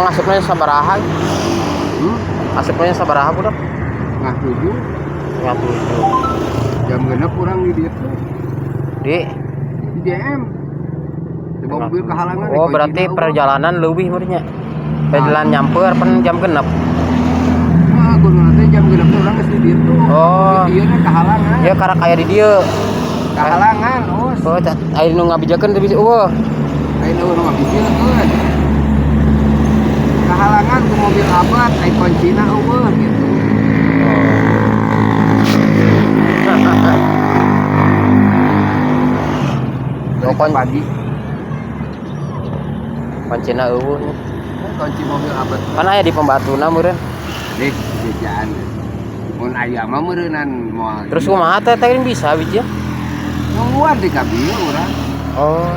Emang asupnya sabaraha? Hmm? Asupnya sabaraha budak? 6.30. 6.30. Jam 6 kurang di dieu tuh. Di Di JM. Coba mobil kehalangan. Oh, berarti perjalanan leuwih meureun nya. Perjalanan nyamper pan jam 6. Nah, kudu nanti jam 6 tuh urang geus di dieu tuh. Oh. Di dieu na kehalangan. Ya karena kaya di dieu. Kehalangan, os. Oh, aya nu ngabijakeun teu bisa eueuh. Ayo nu ngabijakeun. Kehalangan ku mobil abad, ai kuncina eueuh gitu. Oh, pagi. Kuncina eueuh nya. Kunci mobil abad. Kan aya di pembatuna meureun. Deh, jejaan. Mun aya mah meureunan moal. Terus kumaha teh teh bisa biji? Nungguan di kabieu urang. Oh.